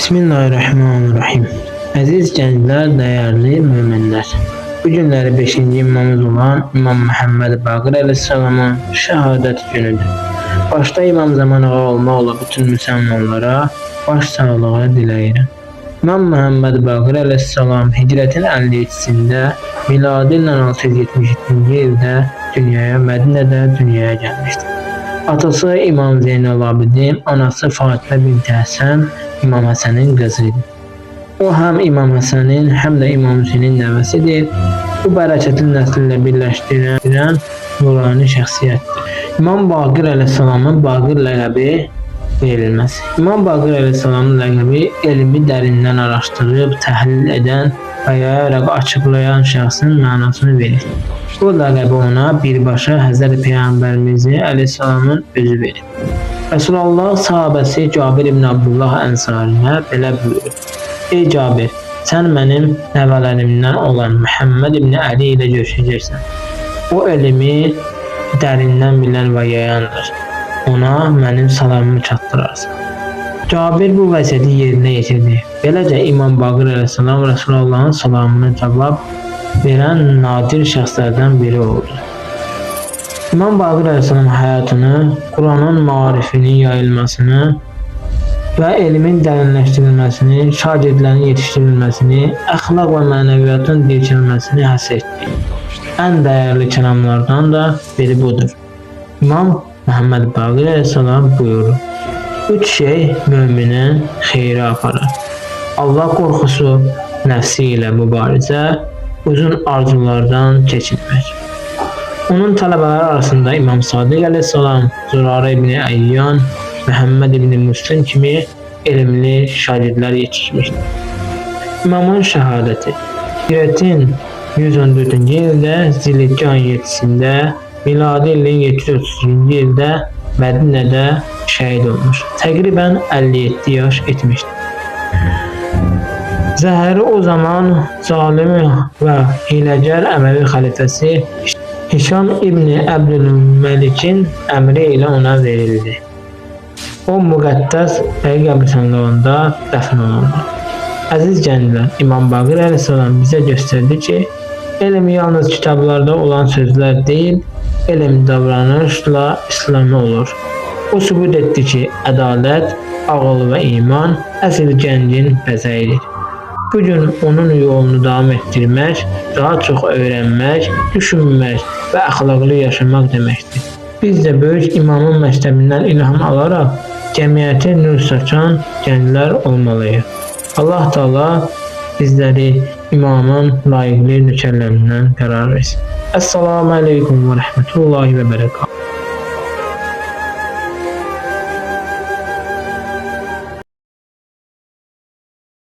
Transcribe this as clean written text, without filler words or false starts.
Bismillahirrahmanirrahim. Əziz gənclər, dəyərli möminlər. Bu günləri 5-ci imamımız olan İmam Məhəmməd Baqir əleyhissalamın şəhadət günüdür. Başda İmam Zaman ağa olmaqla bütün müsəlmanlara baş sağlığı diləyirəm. İmam Məhəmməd Baqir əleyhissalam hicrətin 57-sində miladi illə 677-ci ildə dünyaya Mədinədə dünyaya gəlmişdir. Atası İmam Zeynəl Abidin, anası Fatimə binti Həsən, İmam Həsənin qızı idi. O həm İmam Həsənin, həm də İmam Hüseynin nəvəsidir. Bu bərəkətli nəsli birləşdirən nurani şəxsiyyətdir. İmam Baqir əleyhissalamın Baqir ləqəbi verilməsi. İmam Baqir əleyhissalamın ləqəbi elmi dərindən araşdırıb, təhlil edən və yayaraq açıqlayan şəxsin mənasını verir. Bu ləqəbi ona birbaşa Həzrəti Peyğəmbərimizi əleyhissalamın özü verib. Rəsulullah sahabəsi Cabir ibn Abdullah Ənsarinə belə buyurur: Ey Cabir, sən mənim nəvələrimdən olan Məhəmməd ibn Əli ilə görüşəcəksən. O elmi dərindən bilən və yayandır. Ona mənim salamımı çatdırarsan. Cabir bu vəsiyyəti yerinə yetirdi. Beləcə İmam Baqir əleyhissalam Rəsulullahın salamını cavab verən nadir şəxslərdən biri oldu. İmam Baqir əleyhissalam həyatını Quranın maarifinin yayılmasını və elmin dərinləşdirilməsini, şagirdlərin yetişdirilməsini, əxlaq və mənəviyyatın dirçəlməsini həsr etdi. Ən dəyərli kəlamlardan da biri budur. İmam Məhəmməd Baqir əleyhissalam buyurur: Üç şey mömini xeyrə aparar. Allah qorxusu, nəfsi ilə mübarizə, uzun arzulardan keçinmək. Onun tələbələri arasında İmam Sadiq əleyhissalam, Zürarə ibn Əyyan, Məhəmməd ibn Müslim kimi elmli şagirdlər yetişmişdir. İmamın şəhadəti. Hicrətin 114-cü ildə Zilhiccə ayının 7-sində, miladi ilin 733-cü ildə Mədinədə şəhid olmuş. Təqribən 57 yaş etmişdi. Zəhəri o zaman zalim və hiləgər Əməvi xəlifəsi Hişam İbni Əbdülməlikin əmri ilə ona verildi. O müqəddəs Bəqi qəbirstanlığında dəfn olundu. Əziz gənclər, İmam Baqir əleyhissalam bizə göstərdi ki, elm yalnız kitablarda olan sözlər deyil, elm davranışla İslami olur. O sübut etdi ki, ədalət, ağıl və iman əsl gəncin bəzəyidir. Bu gün onun yolunu davam etdirmək, daha çox öyrənmək, düşünmək və əxlaqlı yaşamaq deməkdir. Biz də böyük imamın məktəbindən ilham alaraq cəmiyyətə nur saçan gənclər olmalıyıq. Allah Teala bizləri imamın layiqli nökərlərindən qərar versin. Esselamu aleyküm və rəhmətullahi və bərəkatuhu.